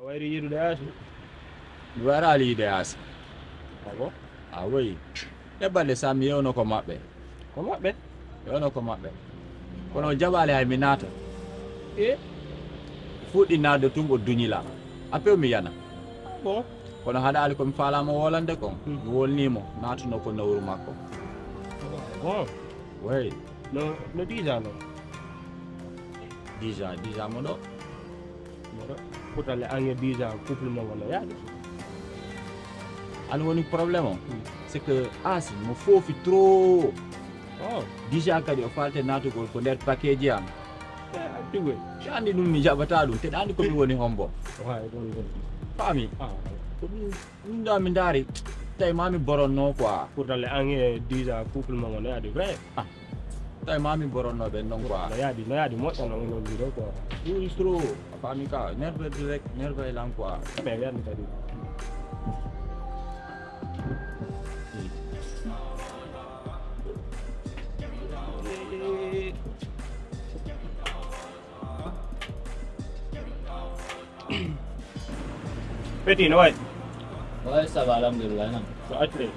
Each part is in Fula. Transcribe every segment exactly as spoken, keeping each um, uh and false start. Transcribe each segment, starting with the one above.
Wayri yiɗude Aasi? Mi waraali yiɗude Aasi. Ah bon? Ah oui. Ɗe balɗe sa mi yewno ko maɓɓe. Ko maɓɓe? Yewno ko maɓɓe. Kono o jaɓaali hay mi naata. E? Fuɗɗi naatde tun o duñila. Apew mi yana. Ah bon? Kono haɗaali ko mi faalaama wolande kon. Hmm. Mi wolniimo, naatuno ko nowru makko. Bon. Oui. No, no déjà non? Déjà, déjà mo ɗo. Mo ɗo. Pourtant le ange déjà couple mo wala yaade. An woni problème o. Hmm. C'est que Asi mo foofi trop. Oh. Déjà kadi o falte naatugol ko nder paquet ji am. Eh, addi goy. Si andi ɗum mi jaɓata ɗum, te ɗa andi ko mi woni hombo. Waay, ɗum, ɗum. Faami? Ah. Ko ɗum Ɗum ɗo mi ndaari, tawi ma mi boronno quoi. Pourtant le ange déjà couple mo ngono yaadi vrai. Ah, tawi ma mi boronno ɓen non quoi. No yaadi, no yaadi moƴƴa no ngono wiɗo quoi. Ɗum trop, a faami ka, nerve direct, nerve lan quoi. Mais yaadi kadi. Petit, no wayi? Wayi, ça va, alhamdulillah, nam. Ko accuɗe?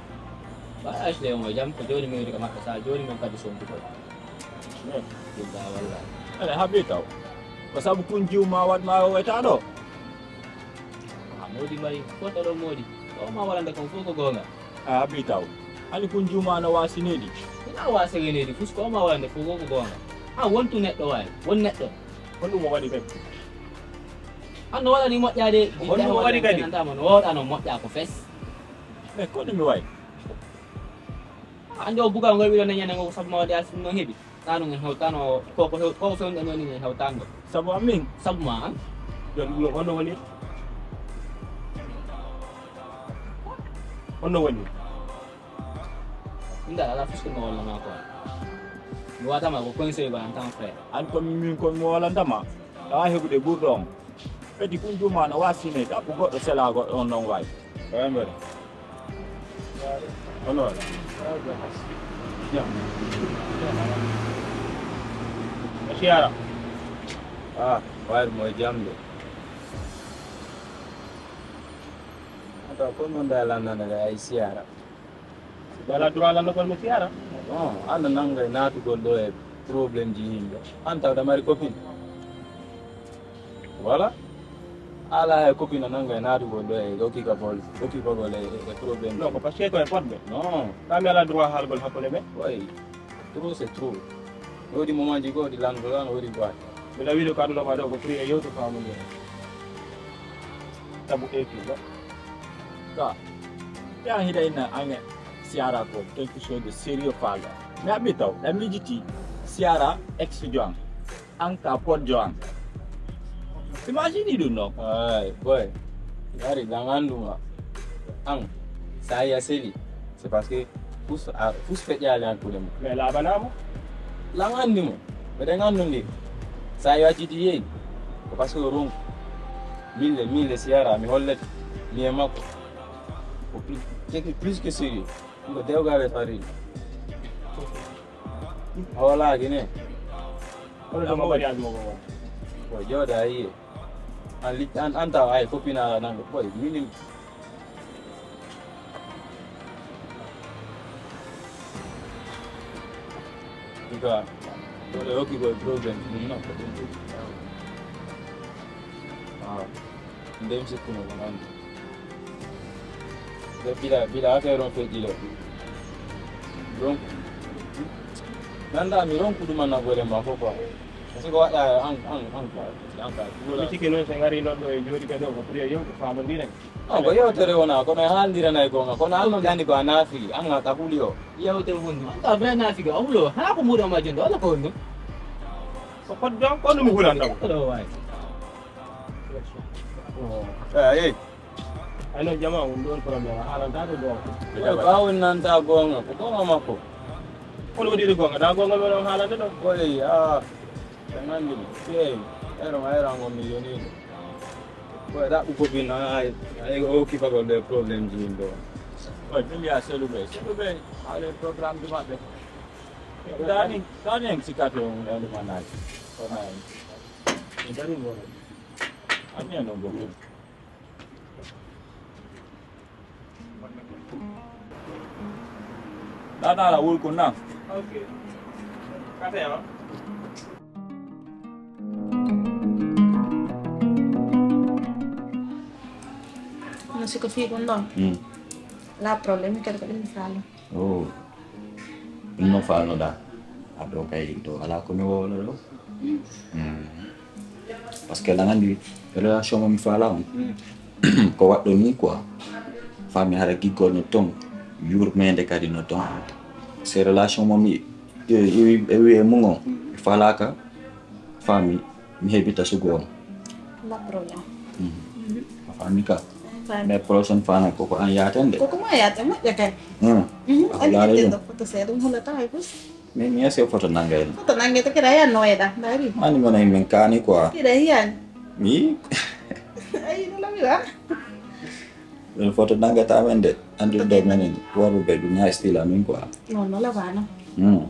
Ba accuɗe mo jam, ko jooni mi woni ko makka, sa jooni mi kadi sontu ko. Billah, wallah. Ala habi taw. Ko sabu kun jiwma waɗ ma o weta ɗo? Ah, moodi mari, ko to ɗo moodi. Ko ma walande kon fof ko goonga. A habi taw. Ani kun jiwma no wasi nedi? Ina wasi nedi, fus ko ma walande fof ko goonga. Ah, wontu neɗɗo waay, won neɗɗo. Honɗum o waɗi kadi? An no waɗani moƴƴaade. Honɗum o waɗi kadi? Nanta mo no woɗano moƴƴa ko fes. Mais ko ɗum mi waɗi? An jo bugal ngol wiɗo ne ñande ngo ko sabu ma waɗi asin no heɓi. Tano ngen hewtano ko ko hew ko fewde no ni ngen hewtango. Sabu am min? Sabu ma an. Yo ɗum no honno woni? Honno woni? Min dal ala fus ko mi wallama quoi. Mi watama ko conseil ba en tant frère. An ko min ko mi wolantama. Awa heɓude ɓurɗo on. Kadi kun juma no wasine ka ko goɗɗo sela goɗɗo on non wawi. Waymbere. Hono waɗa? Jam. A siyara? Ah, wayr mo e jam de. Ata ko non da lannana ay siyara. Wala droit lanndagol mo siyara. Bon, an nanga e naatugol ɗo e problème ji yimɓe. An tawde mari copine. Voilà. Ala e copine nanga e naatugol ɗo e occupagol, occupagol e, e, e problème. Non, ko parce que ko e fodɓe. Non. Ka mi ala droit haalgol hakkunde men. Oui. Trop, c'est trop. Woodi moment ji goo ɗi lanndo lan, woodi droit. Mbiɗa wiide ko aduna ma ɗo ko prix e yewto faamude. Tabu e kilo. Ka. Ya hiɗa ina ange siara ko quelque chose de sérieux fala. Mais abi taw, da mijiti siara ex joan. An ka pot joan. Imagine ɗum non. Ay, boy. Yari, langan ɗum. An, sa ya seli. C'est parce que fus a fus feƴƴaali hakkunde mum. Mais laaɓanaama. Lan anndi mo. Mbeɗen anndondiri. So a yewtidi yeeyi, ko parce que o ronku. Min le, min le siyara, mi hollete. Mi e makko. Ko plus, quelque plus que sérieux. Ɗum ko dewgal e farine. A walaaki ne. Kono ɗum mariage mo ko. Ko jooɗa yiye. An liƴ-, an, an tawa ay copine ala nan ɗo. Boy, minin. Ika, wala yoki boy problem, ɗum non ko ɗum. Ah, ndem sikkuno ko non. Nde bila, bila affaire on feƴƴi ɗo. Donc, nanda mi ronku ɗum an nafoore ma fof quoi. Parce que waɗa an, an, an quoi. An quoi. Mi sikki noon so ngari noon ɗo e jooɗi kadi o ko priya yewto famondiren. Non, ko yewtere wona, kono e haaldiranay goonga, kono an noon andi ko a naafi, an a ka huli o. Yewte hunde, an ka vrai naafi ko a hulo, hana ko muɗo ma jondo, wala ko honɗum? Ko fodde on, ko ɗum hulan ɗo. Ɗo waay. Eh, eh. Ay noon jama on ɗon problème, a haalanta ɗo goonga. Ko ɓaawo nanta goonga, ko goonga makko. Kono waɗiri goonga, da goonga men on haalande ɗo. Koy, ah. Ɓe nganndi mo. Fiyee, ero ma, ero ango mi yoni. Ko e ɗaɓɓu ko bin, ay, ay, o kifa ko ɓe problème ji yimɓe o. Koy, min mbiya seluɓe, seluɓe, haale programme ji maɓɓe. Dani, dani en sikati on, en ɗum anaji. Ko nayi. Dani mo. Ami en on gogo. Ada la wol ko nan. Okay. Kata ya. No siko fi ɗum ɗon. Mm. La problème kadi ko ɗum mi faalo. Oh. Ɗum no faalo da. A ɗo kay ɗo ala ko mi wowla ɗo. Mm. Parce que lan andi relation mo mi faala on. Mm. Ko waɗɗo ni quoi. Fami hara giggol no ton. Yurmende kadi no ton. Se relation mo mi e wi e mum on. Falaka. Fami mi heɓita sugo on. La problème. Mm. A fami ka. Fami. Mais prochaine fois nag koko an yaten de. Koko ma yaten moƴƴa kay. Mm. Mhm. A hulare ɗum. Ɗo foto seeɗa ɗum hulata hay fus. Mais mi ese foto nangay. Foto nangay to kira ya noyda. Dari. Mani mona min kani quoi. Kira hiyan. Mi. Ay no la mira. Ɗum foto nangata men de. Andu do men worɓe ɓe ɗum ha style amin quoi. Non, non la vano. Mm.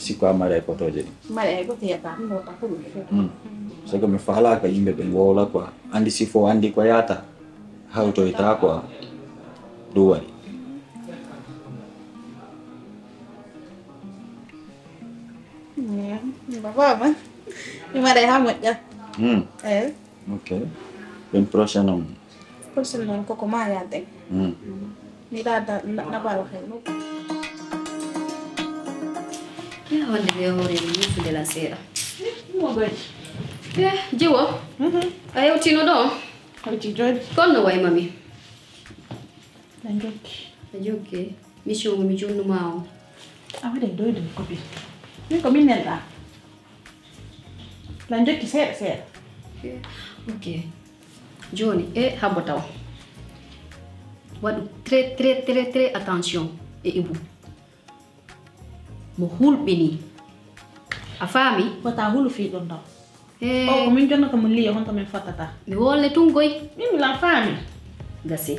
Sikko a mari ay fotoje ɗi. Mari ay fotoje ka ɗum wota ko ɗum. Mm. C'est que mi faalaka yimɓe ɓe wowla quoi. Andi si fo andi ko yata. Hawtoyta quoi. Ɗum waɗi. Baba ma. Mi mari ha moƴƴa. Mm. Eh. Ok. Une prochaine on. Prochaine on koko ma yaade. Mm. Mi da da na baro hay no. Ya wonde ɓe hoore mi yifude lan seeɗa. Mo goy. Eh, jiwo. Mhm. A yewtino ɗo. Hawti jooɗi. Kono no way mami. Na jokki. Na jokki. Mission mo mi jonnuma o. A waɗa doyde mi kopi. Min ko min nelɗa. Na jokki seeɗa seeɗa. Ok. Jooni e habbo taw. Waɗu très très très très attention e Ibu. Mo hulɓini. A faami? Wota hulu fii ɗon ɗon. Eh. O ko min jonnata mo liyo honto min fottata. Mi wolne tun koy. Min mi lan faami. Gasi.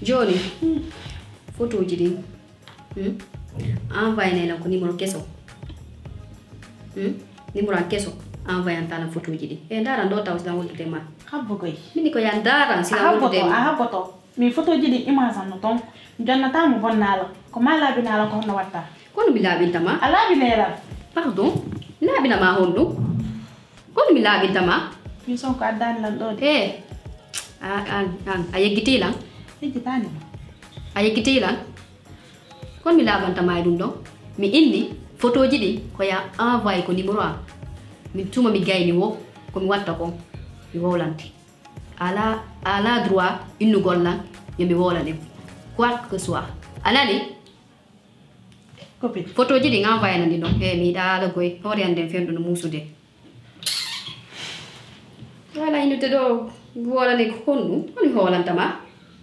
Jooni. Hmm. Fotoji ɗin. Hmm? Envoyé ne lan ko numéro keso. Hmm? Numéro an keso. Envoyé an talan fotoji ɗin. E ndaran ɗo taw silan wondude ma. Habbo koy. Min ko ya ndaran silan wondude ma. A habboto. Min fotoji ɗin image am no ton. Mi jonnata mo bonnala. Ko ma laabinala ko honno watta. Kono mi laaɓinta ma. A laaɓinela. Pardon. Mi laaɓina ma honno. Kono mi laaɓinta ma. Min son ko addani lan ɗo de. Eh. A an an a yeggiti lan. Yeggitani ma. A yeggiti lan. Kono mi laaɓanta ma e ɗum ɗon. Mi inni fotoji ɗin ko ya envoyé ko numéro am. Min tuma mi gayni wo ko mi watta kon. Mi wowlante. Ala ala droit innugol lan yo mi wowlan en. Quoi que soit. A nani? Copine. Fotoji ɗin envoyé nandi ɗon. He mi yiɗa ala goy. Hoore an nden fenɗo no muusude. Wala hinnude ɗo wowlane ko honɗum? Kono mi howlanta ma.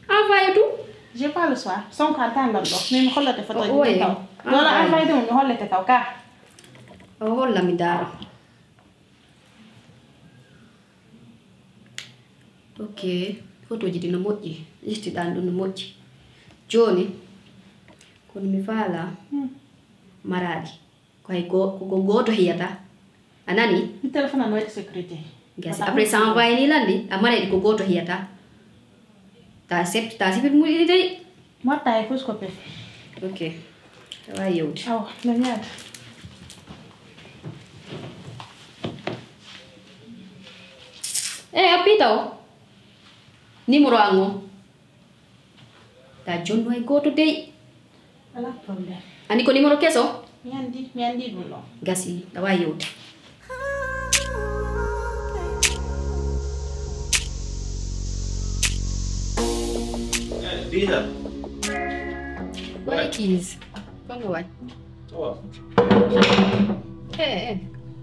Envoyé tout. J'ai pas le choix. Son ko a tan lan ɗo. Min mi hollate fotoji ɗin taw. Wala envoyé ɗum mi hollete taw ka. O holla mi dara. Ok, fotoji ɗi no moƴƴi, listiɗan ɗum no moƴƴi. Jooni, kono mi faala maraɗi. Ko hay go- ko go- gooto hiyata. A nani? Mi téléphone no waɗi sécurité. Gasi. Après ça envoyé ni landi, a maraɗi ko gooto hiyata. Ta sept ta sipit muɗi dey. Motta e fus ko pe. Ok. Awa yewde. Awa, no ñaata. E a pita o. Numéro an o. Ta jonno e gooto dey. Ala problème. Ani ko numéro keso? Mi andi, mi andi ɗum ɗo. Gasi, awa yewde. Dina. Why keys? Kongo why? Oh. Eh, eh.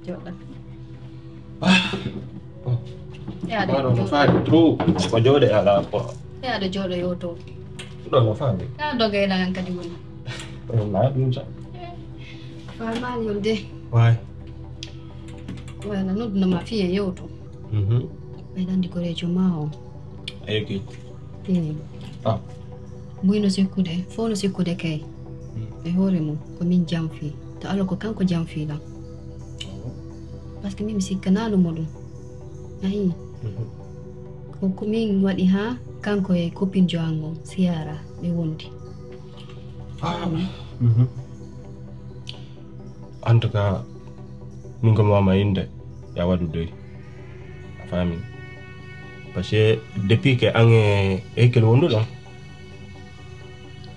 Joɗa. Ah. Oh. Ya de. Maro no fari trop. Ko jode ala ko. Ya de jodo yoto. Ɗo no fami. Ya doga ila kan kadi woni. Ɗo na ɗum sa. Famani yolde. Why? Wala noddu no ma fiye yewto. Mhm. Ɓe nandi koreejo ma o. Ayo ki. Eh. Ah. Muyno sikkude, fof no sikkude kay. E hoore mum ko min jamfi. To Allah ko kanko jam fiilan. Parce que min mi sikkanaano mo ɗum. A yii? Ko, ko min waɗi haa kanko e copine jo an on, Siyara, ɓe wondi. En tout cas, min ko mi wama innde, ya waɗu doy. A faami? Parce que depuis que an e Ekel wonduɗon,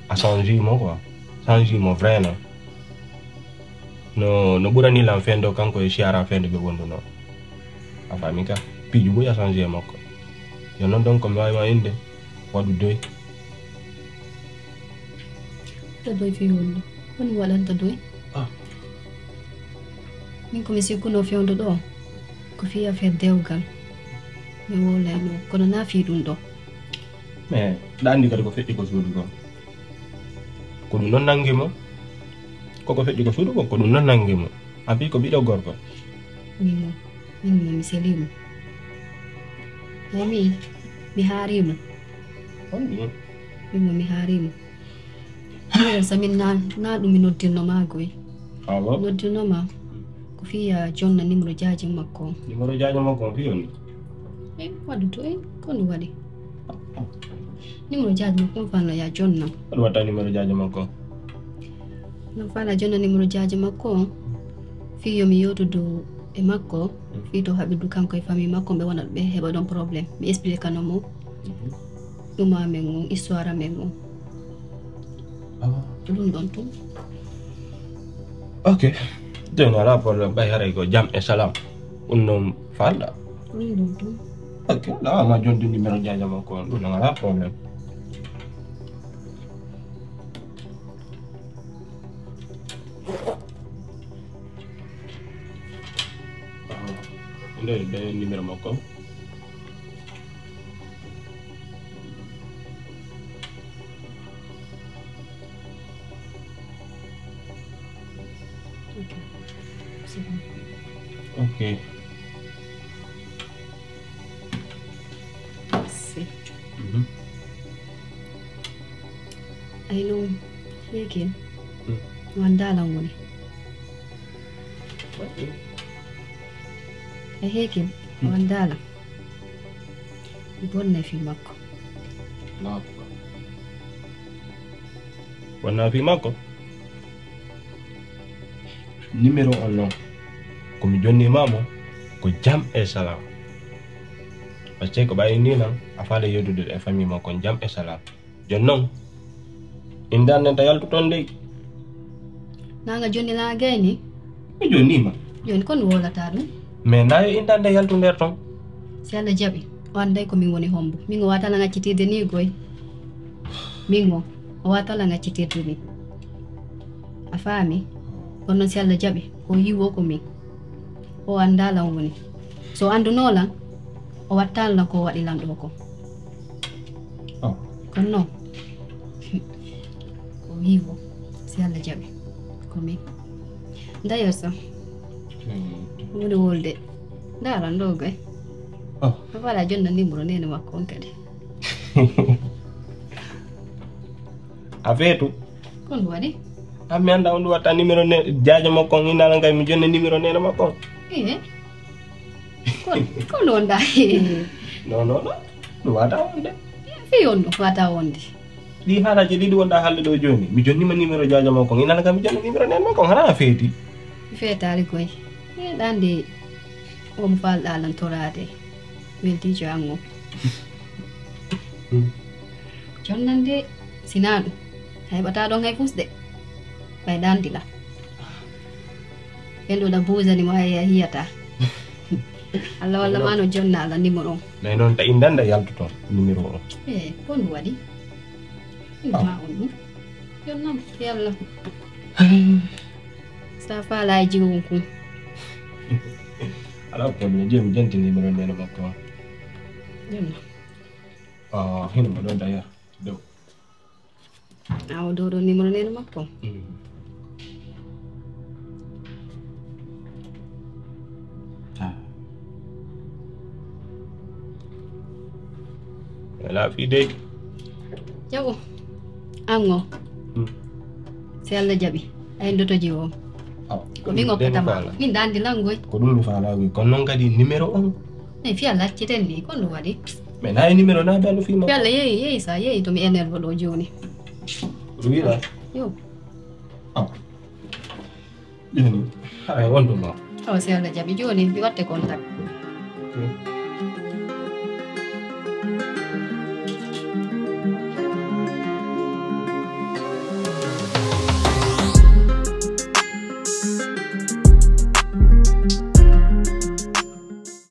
a change mo quoi. Change mo vraiment. No, no ɓurani lan fendo kanko e Siyara fendo ɓe wonduno. A faami ka? Piiji buy a change e makko. Yo non donc mi wawima innde, waɗu doy. Waɗa doy fii honɗum? Honɗum waɗanta doy? Min ko mi sikkuno fewndo ɗo ko fii affaire dewgal. Mi wowlayno, kono na fii ɗum ɗo. Mais ɗa anndi kadi ko feƴƴi ko suudu kon. Ko ɗum noon nanngi mo. Koko feƴƴi ko suudu kon, ko ɗum noon nanngi mo. A fii ko ɓiɗo gorko. Min mo, min mo mi selii mo. Ay min, mi haarii mo. Honɗum? Min mo mi haarii mo. Miɗen samin na, na ɗum mi noddirno ma goy. Awa. Noddirno ma ko fii ya jonna numéro jaaji makko on. Numéro jaaji makko on fii on? E waɗu to en, ko ndu waɗi. Numéro jaaji makko on fanno ya jonna. Aɗa watta numéro jaaji makko on? No fala jonna numéro jaaji makko on. Fii yo mi yewtudu e makko. Fii to haɓidu kanko e famille makko ɓe wona ɓe heɓa ɗon problème. Mi explique no mo. Ɗum amen on, histoire amen on. Ko ɗum ɗon tun. Ok. Jon alaa problème, ɓay haray ko jam e salam. Ɗum noon falɗa. Ko ɗum ɗon tun. Ok, lawa ma jonde numéro jaaja makko on, ɗum noon alaa problème. Nde, nde numéro makko. Ok. C'est bon. Ok. Merci. Mhm. Ay non, heekin. Mm. Wan dalan woni. Ay heekin, wan dalan. Mi bonnay fii makko. Allahu akbar. Wonna fii makko? Numéro on noon, ko mi jonnii ma mo, ko jam e salam. Parce que ko ɓayi ni nan, a faala yewtude e famille makko, jam e salam. Jon noon, indaan nen ta yaltu toon dey. Nanga jonni la gayni? Mi jonnii ma. Joni kon wolata ɗum? Mais na yo indaan nde yaltu nder toon. Si Allah jaɓi, o annday ko min woni hombo. Min o watala ngaccitirde ni goy. Min o, o watala ngaccitirde ni. A faami? Kono noon si Allah jaɓi, ko yiwo ko min. O annda lan woni. So annduno lan, o wattano lan ko waɗi lan ɗo ko. Oh. Kono noon, o yiwo, si Allah jaɓi, ko min. D'ailleurs sax, woni wolde. Ndaran ɗo goy. Oh. Voilà, jonna numéro nene makko on kadi. A feetu. Kon waɗi? An mi annda on ɗum watta numéro ne jaajo makko on, innala ngay mi jonna numéro nene makko on. Ee. Kon, kon wonda. Non, non, non. Ɗum wata wonde. Fi on ɗum wata wonde. Ɗi haalaji ɗiɗi wonɗa haalde ɗo jooni. Mi jonnima numéro jaajo makko on, innala ngay mi jonna numéro nene makko on. Hara a feeti. Feetaali koy. Ee, ɗande omo faalɗa lan toraade. Weltiijo an o. Jonnan de, sinaa ɗum. A heɓataa ɗon hay fusde. Ɓay ɗan dila. Ɓen ɗo ɗa buusani mo hay a hiyata. Allah walla ma no jonna ala numéro on. Nay noon ta indanda yaltu toon numéro on. Ee, ko ɗum waɗi? Ɗum ma on ɗum. Jonnam, yalla. Sa faala e jiwo kun. Ala problème, je mi janti numéro nene makko on. Jonna. Ah, hino mo ɗon d'ailleurs. Dow. Awa dow ɗo numéro nene makko. Mm. Ah. Wala fi dey. Jaɓo. An o. Mm. Si Allah jaɓi. Ay ndoto jiwo. Ko min okkatama. Min dandi langoy. Ko ɗum mi faala wi. Kono noon kadi numéro on. Min fiya lacciten ni kon ɗum waɗi. Mais nayi numéro na dano fima. Fiya yeyi yeyi sa yeyi to mi énerve ɗo joni. Wiɗa. Yo. Ɗini. Ay on ɗum ma. Awa si Allah jaɓi joni mi watte contact.